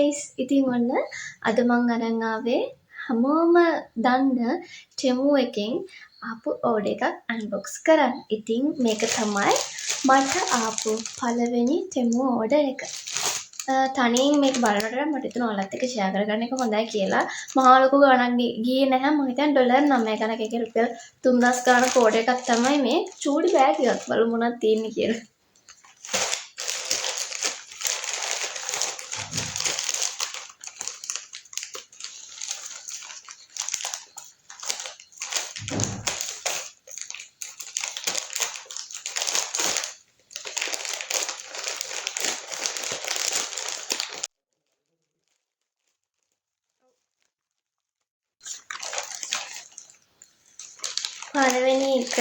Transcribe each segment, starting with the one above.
Guys. ඉතින් ඔන්න අද මං අරන් ආවේ හැමෝම දන්න ටෙමු එකෙන් ආපු ඕඩර් එකක් අන්බොක්ස් කරන්න. ඉතින් මේක තමයි මට ආපු පළවෙනි ටෙමු ඕඩර් එක. තනියෙන් මේක බලනකොට නම් මට හිතුණා ඔයාලත් එක්ක ෂෙයා කරගන්න එක හොඳයි කියලා. මහා ලොකු ගාණක් ගියේ නැහැ. මං හිතන්නේ ඩොලර් 9 ගණක්, ඒ කියන්නේ රුපියල් 3000 ගාණක ඕඩර් එකක් තමයි මේ. චූටි බෑග් එකක්. බලමු මොනවද තියෙන්නේ කියලා. පළවෙනි එක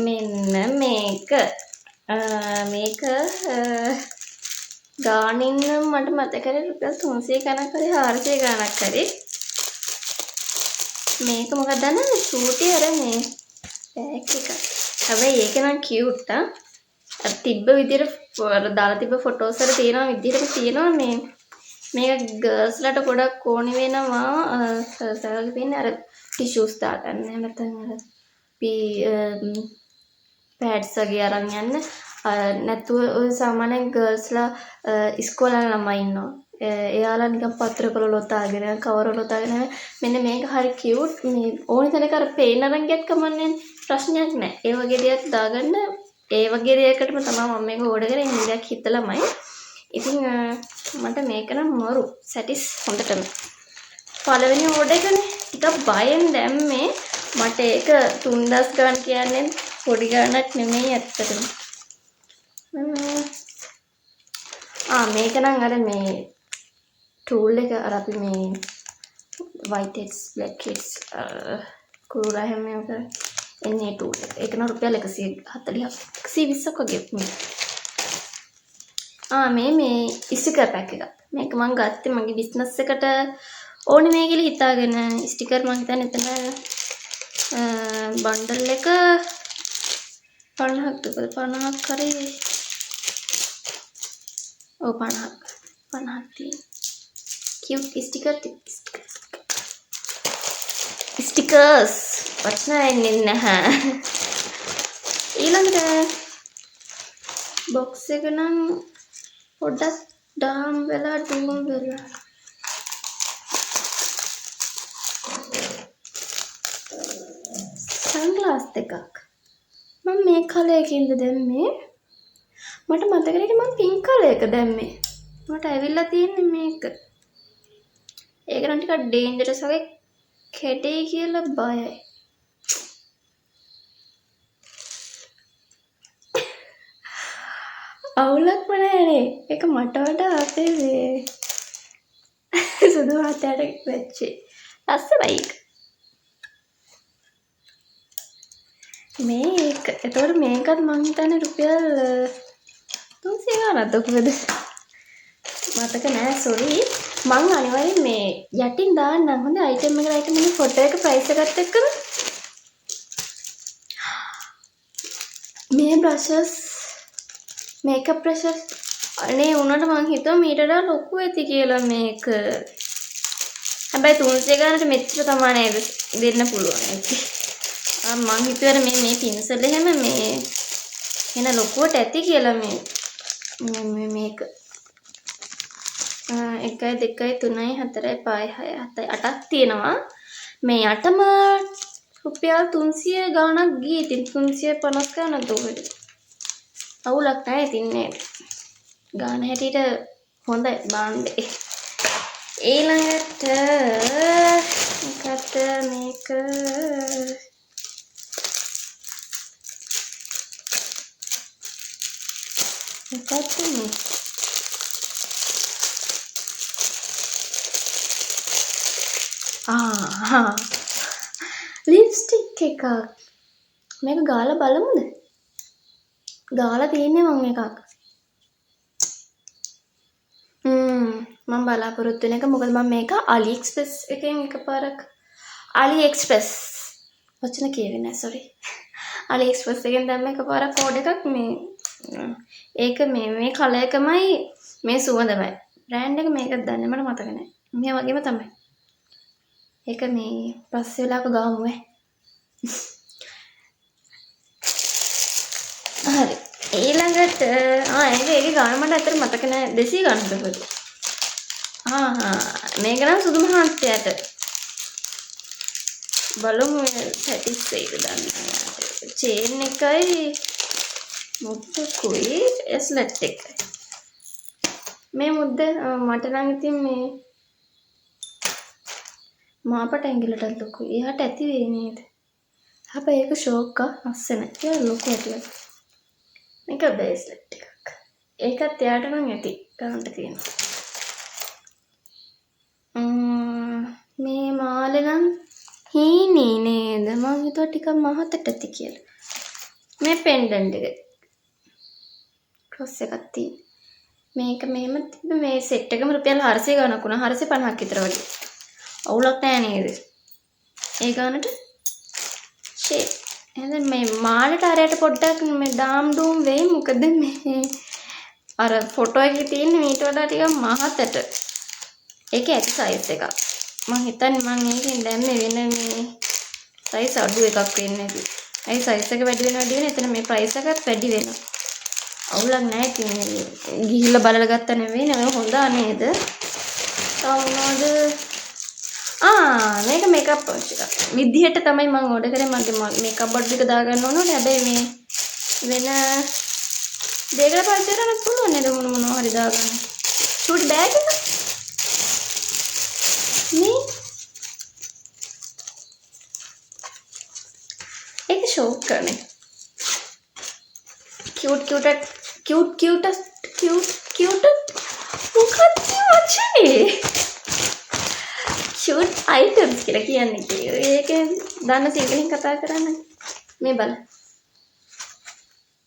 මෙන්න මේක. මේක ගානින් නම් මට මතක හරි රුපියල් 300 ගණක් හරි 400 ගණක් හරි. මේක මොකක්ද දන්නවද? චූටි අර මේ බෑග් එකක්. හැබැයි ඒක නම් කියුට් ආ. අර තිබ්බ විදියට අර දාලා තිබ්බ ෆොටෝස් වල තියෙනවා විදියටම තියෙනවා මේ. මේක ගර්ල්ස්ලාට ගොඩක් ඕනි වෙනවා. සරලව පේන්නේ අර ටිෂුස් දාගන්න. එහෙම නැත්නම් අර පෑඩ්ස් වගේ අරන් යන්න. නැතුව ඔය සාමාන්‍යයෙන් ගර්ල්ස්ලා ඉස්කෝලේ යන ළමයි ඉන්නවා. එයාලා නිකන් පත්‍ර කොළ ලොතාගෙන, කවර ලොතාගෙන මෙන්න මේක හරි කියුට්. මේ ඕනි තැනක අර පේන අරන් ගියත් කමන්නේ ප්‍රශ්නයක් නෑ. ඒ වගේ දෙයක් දාගන්න, ඒ වගේ දෙයකටම තමයි මම මේක ඕඩර් කරේ. එහෙම දෙයක් හිතලමයි. ඉතින් මට මේක නම් මරු සැටිස් හොඳටම. පළවෙනි ඕඩර් එකනේ. ටිකක් බයෙන් දැම්මේ. මට ඒක 3000 ගාණ කියන්නේ පොඩි ගාණක් නෙමෙයි ඇත්තටම. මේක නම් අර මේ ටූල් එක අර අපි මේ white heads, black heads, කුරුලා හැම එක එන්නේ ටූල් එක. ඒක නම් රුපියල් 140ක්, 120ක් වගේ මේ. මේ ස්ටිකර් පැක් එකක්. මේක මං ගත්තේ මගේ බිස්නස් එකට ඕනේ මේ කියලා හිතාගෙන. ස්ටිකර් මං හිතන්නේ එතන බන්ඩල් එක 50ක් තිබ්බද? 50ක් හරි. ඔව් 50ක්. 50ක් තියෙන. කියුට් ස්ටිකර් ස්ටිකර්ස් වචන එන්නේ නැහැ. ඊළඟට බොක්ස් එක නම් පොඩ්ඩක් ඩාම් වෙලා ඩූම් වෙලා. සන්ග්ලාස් දෙකක්. මම මේ කලර් එකකින්ද දැම්මේ? මට මතක නෑ මම පින්ක් කලර් එක දැම්මේ. මට ඇවිල්ලා තියෙන්නේ මේක. ඒක නම් ටිකක් ඩේන්ජරස් වගේ කැඩේ කියලා බයයි. අවුලක්ම නෑනේ. ඒක මට වඩා අපේ මේ සුදු මහත්තයාට වෙච්චි. ලස්සනයි ඒක. මේක. එතකොට මේකත් මං හිතන්නේ රුපියල් 300 ගාණක්ද කොහෙද? මතක නෑ සෝරි. මං අනිවාර්යෙන් මේ යටින් දාන්නම් හොඳ අයිටම් එක අයිටම් එකේ ෆොටෝ එක ප්‍රයිස් එකත් එක්කම. මේ බ්‍රෂස් මේකප් බ්‍රෂස් අනේ උනට මං හිතුවා මීට වඩා ලොකු ඇති කියලා මේක. හැබැයි 300 ගානට මෙච්චර තමයි නේද දෙන්න පුළුවන් ඇති. මං හිතුවේ මේ පින්සල් එහෙම මේ එන ලොකුවට ඇති කියලා මේ මේ මේක. 1 2 3 4 5 6 7 8ක් තියෙනවා. මේ අටම රුපියල් 300 ගාණක් ගියේ. ඉතින් 350 ගාණක් දෝවෙද? අවුලක් නෑ ඉතින් නේද? ගාණ හැටියට හොඳයි භාණ්ඩේ. ඊළඟට මොකද්ද මේක? මොකද්ද මේ? ලිප්ස්ටික් එකක්. මේක ගාලා බලමුද? ගාලා තියෙන්නේ මං එකක්. මං බලාපොරොත්තු වෙන එක. මොකද මං මේක AliExpress එකෙන් එකපාරක් AliExpress වචන කියවෙන්නේ නෑ සෝරි. AliExpress එකෙන් දැම්ම එකපාරක් කෝඩ් එකක් මේ. ඒක මේ කලර් එකමයි මේ සුවඳමයි. බ්‍රෑන්ඩ් එක මේකද දන්නේ මට මතක නෑ. මේ වගේම තමයි. ඒක මේ පස්සේ වෙලාවක ගාමු ඈ. හරි. ඊළඟට ඒක ඒකේ ගාන මට ඇත්තට මතක නෑ. 200 ගානක් කොහෙද? ආ හා මේක නම් සුදු මහත්තයාට. බලමු සැටිස්සෙයිද දන්නේ නෑ. චේන් එකයි මුද්දකුයි එස්ලට් එකයි. මේ මුද්ද මට නම් ඉතින් මේ මාපට ඇඟිල්ලටත් ලොකුයි. එයාට ඇති වෙයි නේද? හැබැයි ඒක ෂෝක් ආ ලස්සනයි. ඒක ලොකු ඇටියක්. මේක බේස්ලට් එකක්. ඒකත් එයාට නම් ඇති. ගන්නට තියෙනවා. මේ මාලේ නම් හීනි නේද? මං හිතුවා ටිකක් මහතට ඇති කියලා. මේ පෙන්ඩන්ට් එක. ක්‍රොස් එකක් තියෙන. මේක මෙහෙම තිබ්බ මේ සෙට් එකම රුපියල් 400 ගණක් වුණා. 450ක් විතර වගේ. අවුලක් නෑ නේද? ඒ ගානට ෂේප්. එහෙනම් මේ මාළට අරයට පොඩ්ඩක් මේ දාම් ඩූම් වෙයි. මොකද මේ අර ෆොටෝ එකේ තියෙන මීට වඩා ටිකක් මහතට. ඒකේ ඇති සයිස් එකක්. මං හිතන්නේ මං ඒකෙන් දැම්මේ වෙන මේ සයිස් අඩු එකක් වෙන්නේ නැති. ඒ සයිස් එක වැඩි වෙන වැඩි වෙන එතන මේ ප්‍රයිස් එකත් වැඩි වෙනවා. අවුලක් නෑ ඉතින් ගිහිල්ලා බලලා ගත්තා නෙවෙයි නේ හොඳ නේද? තව මොනවද? මේක මේකප් පවුච් එකක්. විදිහට තමයි මං ඕඩර් කරේ. මගේ මේකප් බොටල් එක දාගන්න ඕන උනේ. හැබැයි මේ වෙන දෙයකට පාවිච්චි කරන්නත් පුළුවන් නේද? මොන මොනවා හරි දාගන්න. චූටි බෑග් එක. මේ ඒක ෂෝක් කරන්නේ. Cute cute cute cute cute මොකක්ද වචනේ? කියුට් අයිටම්ස් කියලා කියන්නේ කිව්වේ. ඒකෙන් දන්න සිංහලෙන් කතා කරන්න. මේ බලන්න.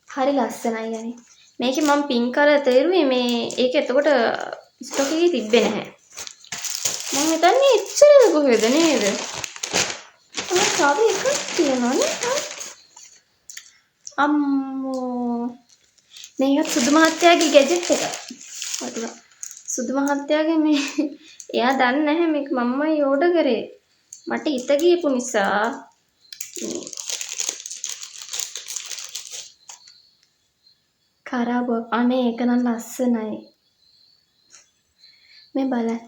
හරි ලස්සනයි අනේ. මේකේ මම පින්ක් කලර් තේරුවේ මේ ඒක එතකොට ස්ටොක් එකේ තිබ්බේ නැහැ. මං හිතන්නේ එච්චරද කොහෙද නේද? තව එකක් තියෙනවා නේ. අම්මෝ මේකත් සුදු මහත්තයාගේ ගැජට් එක. වතුර. සුදු මහත්තයාගේ මේ එයා දන්නේ නැහැ මේක මම්මයි ඕඩර් කරේ. මට හිත ගියපු නිසා මේ කරාබුවක්. අනේ ඒක නම් ලස්සනයි. මේ බලන්න.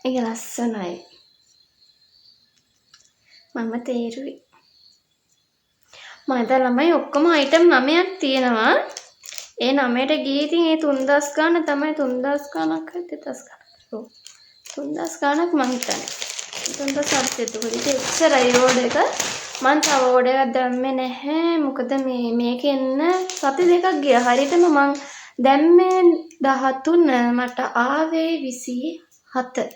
ඒක ලස්සනයි. මම තේරුවේ. මම හිතා ළමයි ඔක්කොම අයිටම් 9ක් තියෙනවා. ඒ 9ට ගියේ ඉතින් ඒ 3000 ගාන තමයි 3000 ගානක් හරි 2000 ගානක්. ඔව්. 3000 ගානක් මං හිතන්නේ. 3800 එතකොට ඉතින් එච්චරයි ඕඩර් එක. මං තව ඕඩර් එකක් දැම්මේ නැහැ. මොකද මේ මේක එන්න සති දෙකක් ගියා. හරියටම මං දැම්මේ 13 මට ආවේ 27.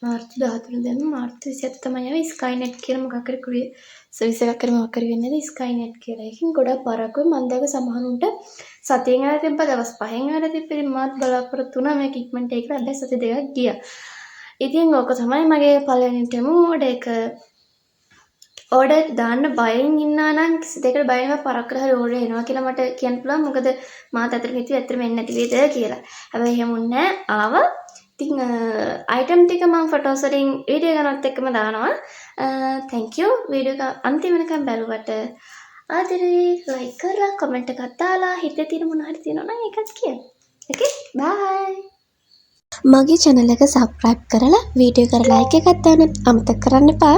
මාර්තු 13 දැම්ම මාර්තු 27 තමයි ආවේ. ස්කයිනෙට් කියලා මොකක් හරි කුරියර් සර්විස් එකක් හරි මොකක් හරි වෙන්නේ නැද ස්කයිනෙට් කියලා. ඒකෙන් ගොඩක් පරක්කුයි. මං දැක සමහරුන්ට සතියෙන් ආලා තිබ්බා දවස් 5න් ආලා තිබ්බා. ඉතින් මාත් බලාපොරොත්තු වුණා මේක ඉක්මනට ඒක හැබැයි සති දෙකක් ගියා. ඉතින් ඕක තමයි මගේ පළවෙනි ටෙමු ඕඩර් එක. ඕඩර් දාන්න බයෙන් ඉන්නා නම් කිසි දෙයකට බය වෙනවා පරක්කුවට හරි ඕඩර් එනවා කියලා මට කියන්න පුළුවන්. මොකද මාත් අතට හිතුවේ ඇත්තටම එන්නේ නැති වේද කියලා. හැබැයි එහෙම වුණේ නෑ. ආවා. ඉතින් අයිටම් ටික මම ෆොටෝස් වලින් වීඩියෝ ගන්නත් එක්කම දානවා. Thank you video එක අන්තිම වෙනකන් බැලුවට. ආදරේ ලයික් කරලා කමෙන්ට් එකක් දාලා හිතේ තියෙන මොන හරි තියෙනවා නම් ඒකත් කියන්න. Okay bye. මගේ channel එක subscribe කරලා වීඩියෝ එකට like එකක් දාන්න අමතක කරන්න එපා.